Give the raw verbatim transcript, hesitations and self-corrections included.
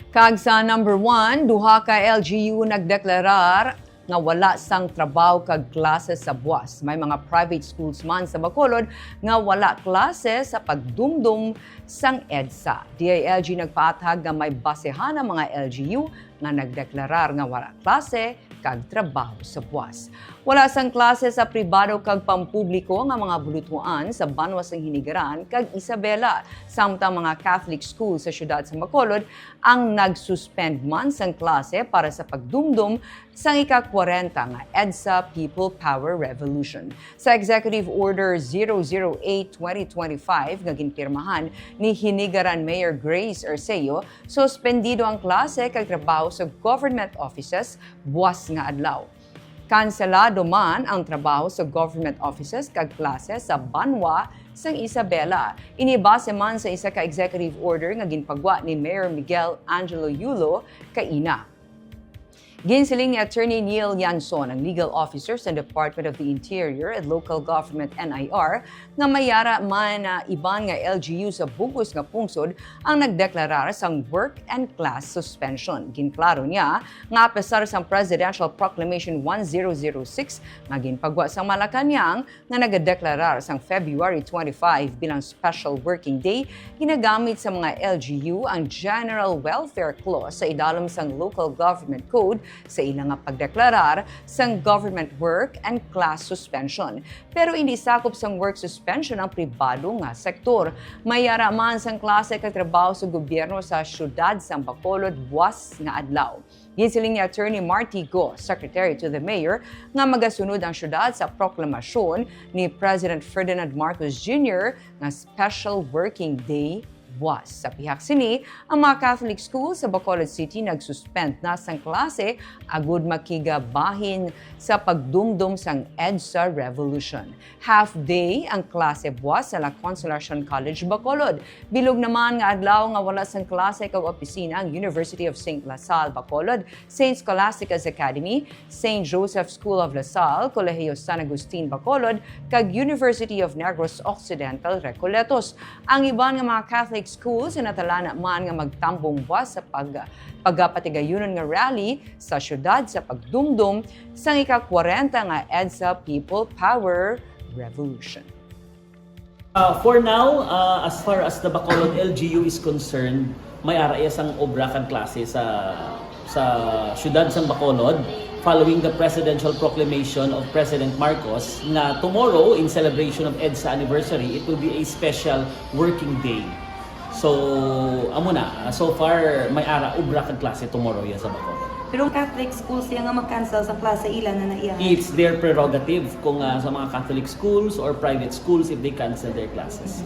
Kag sa number one, duha ka L G U nagdeklarar nga wala sang trabaho kag klase sa buas. May mga private schools man sa Bacolod nga wala klase sa pagdumdom sang EDSA. D I L G nagpaathag nga may basehan ang mga L G U nga nagdeklarar nga wala klase kag trabaho sa buas. Wala sang klase sa pribado kag pampubliko nga mga bulutuan sa banwa sang Hinigaran kag Isabela, samtang mga Catholic school sa siyudad sa Bacolod ang nag-suspend man sang klase para sa pagdumdom sang ika-kwarenta nga EDSA People Power Revolution. Sa Executive Order zero zero eight twenty twenty-five nga ginpirmahan ni Hinigaran Mayor Grace Arceo, suspendido ang klase kag trabaho sa government offices buas nga adlaw. Kanselado man ang trabaho sa government offices kag klase sa banwa sang Isabela. Ini base man sa isa ka executive order nga ginpagwa ni Mayor Miguel Angelo Yulo kaina. Ginsiling ni Attorney Neil Yanson, ang legal officer sa Department of the Interior and Local Government, N I R, nga may ara man, ah, iban nga L G U sa bug-os nga pungsod ang nagdeklarar sang work and class suspension. Ginklaro niya nga apesar sang Presidential Proclamation one zero zero six nga ginpagwa sa Malacañang, nga nagadeklarar sang February twenty-five bilang Special Working Day, ginagamit sa mga L G U ang General Welfare Clause sa idalom sang Local Government Code sa ila nga pagdeklarar sang government work and class suspension. Pero indi sakop sang work suspension ang pribado nga sektor. May ara man sang klase kag trabaho sa gobyerno sa siyudad sang Bacolod buas nga adlaw. Ginsiling ni Attorney Marty Go, Secretary to the Mayor, nga magasunod ang siyudad sa proklamasyon ni President Ferdinand Marcos Junior nga Special Working Day buas. Sa pihak sini, ang mga Catholic school sa Bacolod City nag-suspend na sang klase agud makigabahin sa pagdumdom sang EDSA Revolution. Half day ang klase buas sa La Consolacion College, Bacolod. Bilog naman nga adlaw nga wala sang klase kag opisina ang University of Saint La Salle, Bacolod, Saint Scholastica's Academy, Saint Joseph School of La Salle, Colegio San Agustin, Bacolod, kag University of Negros Occidental, Recoletos. Ang iban nga mga Catholic schools natala na man nga magtambong buas sa pag-, pagapatigayunon nga rally sa siyudad sa pagdumdom sang ika-kwarenta nga EDSA People Power Revolution. Uh, for now, uh, as far as the Bacolod L G U is concerned, may ara iya sang obra kag klase sa, sa siyudad sang Bacolod following the presidential proclamation of President Marcos nga tomorrow, in celebration of EDSA anniversary, it will be a special working day. So, amo na, uh, so far, may ara obra kag klase tomorrow iya sa Bacolod. Pero ang Catholic schools iya nga mag-cancel sa klase, ila na na iya. It's their prerogative kung, ah, sa mga Catholic schools or private schools if they cancel their classes.